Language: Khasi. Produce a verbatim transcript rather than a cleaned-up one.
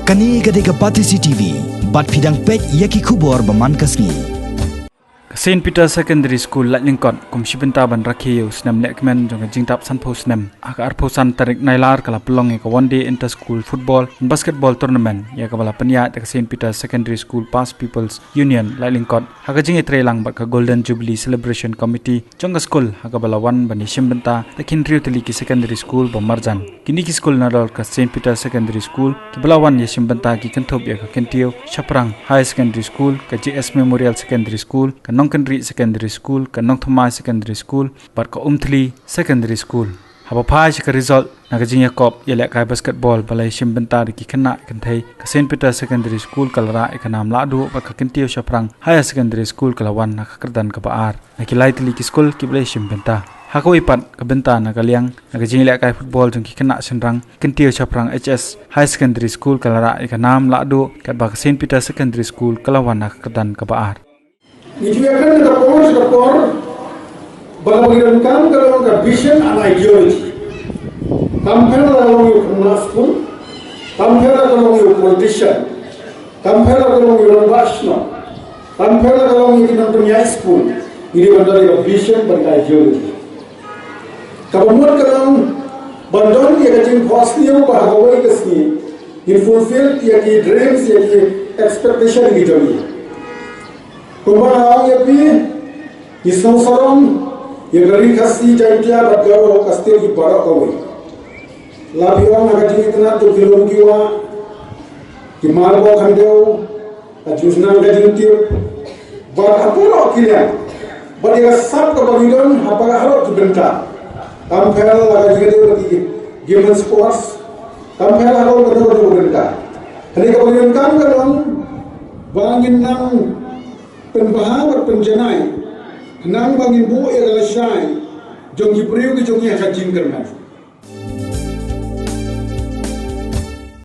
Kane ka dei ka Batesi T V, bad phi dang peit ïa ki khubor ba man ka sngi. Ka Saint Peter Secondary School Laitlyngkot kum shi bynta ban rakhe ïa u snem lehkmen jong ka jingdap sanphew snem, ha ka arphew san tarik Nailar ka la pynlong ïa ka One Day Inter School Football and Basketball Tournament, ïa kaba la pynïaid da ka Saint Peter Secondary School Past Pupils Union Laitlyngkot. Ha ka jingïatreilang bad ka Golden Jubilee Celebration Committee jong ka skul, ha kaba la wan ban ïashim bynta da ki hynriew tylli ki secondary school ba marjan. Kine ki skul nador ka Saint Peter Secondary School kiba la wan ïashim bynta ki kynthup ïa ka Kyntiew Shaphrang Higher Secondary School, ka J S Memorial Secondary School, ka Nongkynrih Secondary School, ka Nongthymmai Secondary School bad ka Umthli Secondary School. Haba phai sha ka result na ka jingïakop ïalehkai basketball ba la ïashim bynta da ki khynnah kynthei, ka Saint Peter Secondary School ka la rah ïa ka nam lahduh bad ka Kyntiew Shaphrang Higher Secondary School ka la wan ha ka kyrdan kaba ar na ki lai tylli ki skul kiba la ïashim bynta. Ha kawei pat ka bynta na ka liang na ka jingïalehkai football jong ki khynnah shynrang, Kyntiew Shaphrang H S Higher Secondary School ka la rah ïa ka nam lahduh, katba ka Saint Peter Secondary School ka la wan ha ka kyrdan kaba ar. Ngi ju ïakren na ka por sha ka por ba kaba ngi donkam ka long ka vision and ideology. Kam pher la ka long ïa u khynnah skul, kam pher la ka long ïa u politician, kam pher la ka long ïa u rangbah shnong, kam pher la ka long ïa ki nongpynïaid skul. Ngi dei ban don ïa ka vision bad ka ideology. Kaba mut ka long ban don ïa ka jingphohsniew ba ha kawei ka sngi ngin fulfill ïa ki dreams, ïa ki expectation ki jong ngi. Kumba nga ong ïa phi, ngi sngewsarong ïa ka Ri Khasi Jaiñtia bad Garo ka state hi baroh kawei. La phi ong ha ka jingitynnad jong ki lum ki wah, ki mar ba khyndew, ka jingsneng ka jingtip, bad ha baroh ki liang, bad ïa ka sap kaba ngi don ha baroh ki bynta. Kam pher la ka jingïadei bad ki game and sports, kam pher la ka jingïadei bad ki bynta. Hynrei kaba ngi donkam ka long ba ngin nang pynbha bad pynjanai, khnang ba ngin buh ïa ka lashai jong ki briew ki jong ngi ha ka jingkyrmen.